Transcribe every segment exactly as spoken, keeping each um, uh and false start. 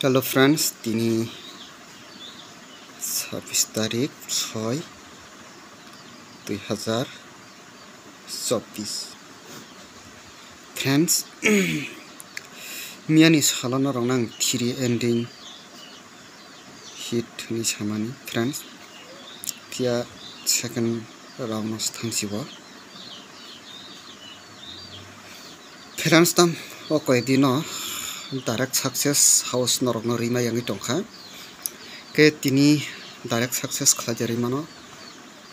Hello friends, tini sabis tarik soi dui hazar chobbish. Friends, miyani salo norokno ang three ending hit hwnwi samani friends, phiya second round no thangsibo. Friends, tam o koi dino direct success house norokno rima yangwi tongkha. Ke tini direct success khlai rwi mano,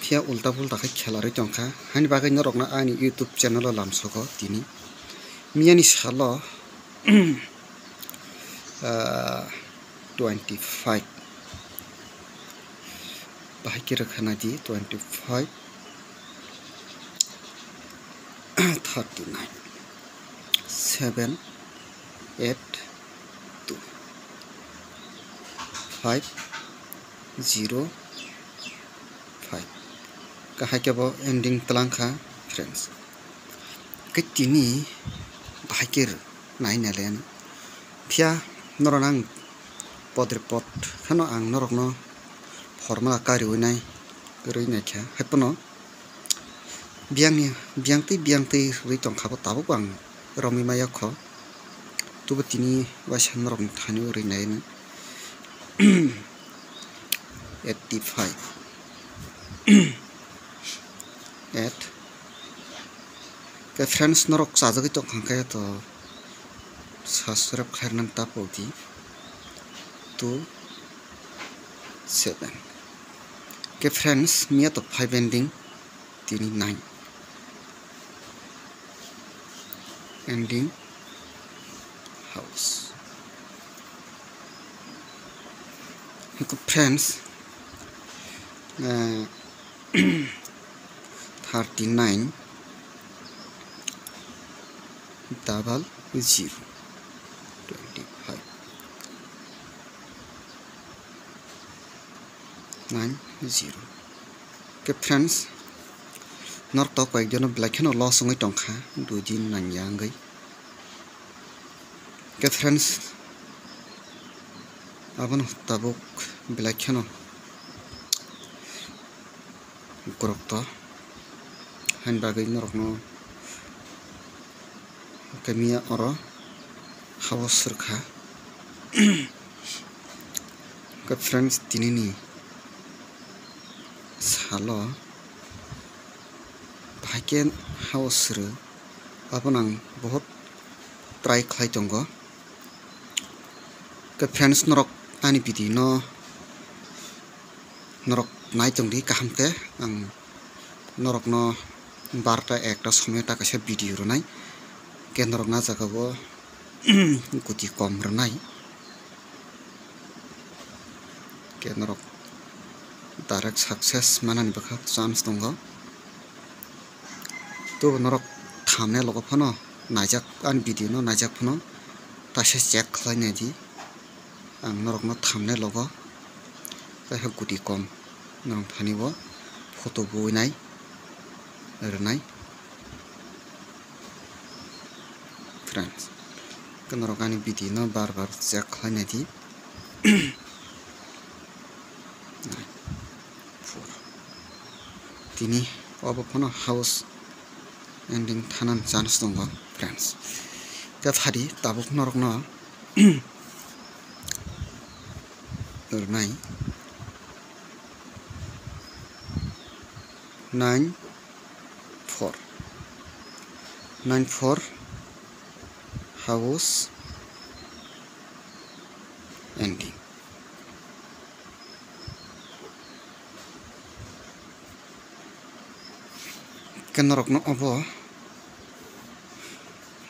phiya ulta pulta khe khela rwi tongkha. Haini bagwi norokno ani YouTube channel o lamsogo tini. Miyani salo, ah, twenty five. Bahai khe rwkha naidi twenty five, thirty nine, seven, eight, two, five, zero, five. Kahai khe bo ending twlang kha, friends. Khe tini bahai khe rw nai nai le. Phiya norok ang podre pod kheno ang norokno formula kariwi nai rwi nai kha. Hai phano biyangni, biyang twi biyang twi rwi tong kha bo, tabuk bo ang romwi maya kho. Tubo tini waisa norokni thani rwi nai no. Eighty five. Eight. Ke friends, norok chajagwi tong kha khe to subscribe khlairnani ta pokdi. Two seven. Ke friends, miya to five ending, tini nine ending house. Ke friends, eh, thirty nine double zero twenty five nine zero. Ke friends, norok to koyek jono belai kheno loss wngwi tongkha, dui din nangya wngwi. Ke friends, abono tabuk belai kheno gorok to, haini bagwi norokno kamiya oro hao sirkha. Ke friends, tinini salo bahai khe hao sirwi, abono ang bohot try khlai tongo. Ke friends, norok ani video no norok nai tongdi kaham khe, ang norokno barta ekta somoyo ta kaisa video rwnai, ke norok na jaga o guti kom rwnai, ke norok direct success manani bwkha chance tongo. To norok thumbnail logo phano naijak, ani video no naijak phano taisa check khlai naidi. Ang norokno thumbnail logo kaisa guti kom norok thani bo photo buinai rwnai. Friends, ke norok ani video no bar bar check khlai naidi. Four. Tini obo phano house ending thanani chance tongo, friends. Khe phadi tabuk norokno rwnai nine four, nine four house ending. Ke norokno obo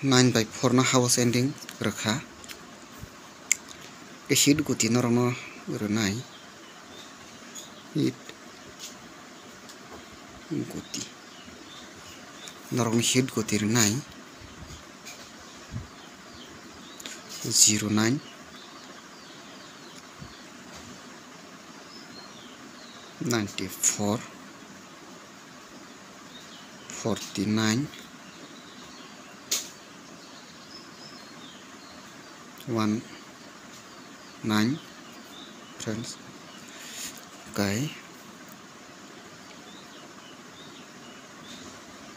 nine by four no house ending rwkha. Ke hit guti norokno rwnai, hit guti norokno hit guti rwnai zero nine, ninety four, forty nine, one nine, friends, kai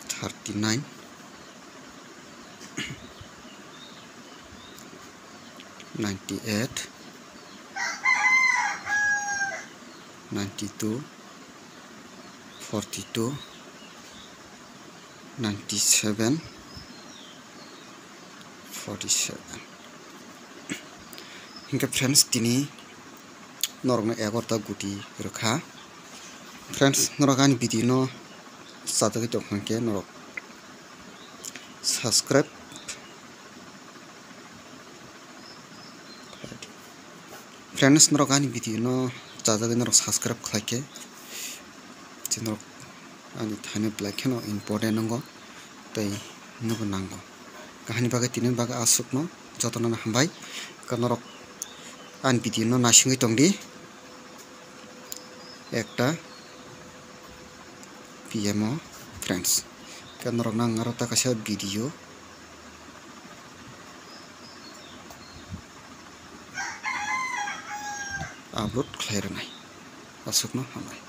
thirty nine, ninety eight, ninety two, forty two, ninety seven, forty seven. Hingke friends, tini norokno egarota guti rwkha. Friends, norok ani video no chajagwi tongkha hingke norok subscribe. Friends, norok ani video no chajagwi norok subscribe khlai khe, je norok ani thani belai kheno important nango tei nobo nango. Kahini bagwi tini bagwi aswkno jotono hambai. Ka norok ani video no naisingwi tongdi ekta P M o, friends. Ka norok nang aro ta kaisa video upload khlai rwnai. Aswkno hambai.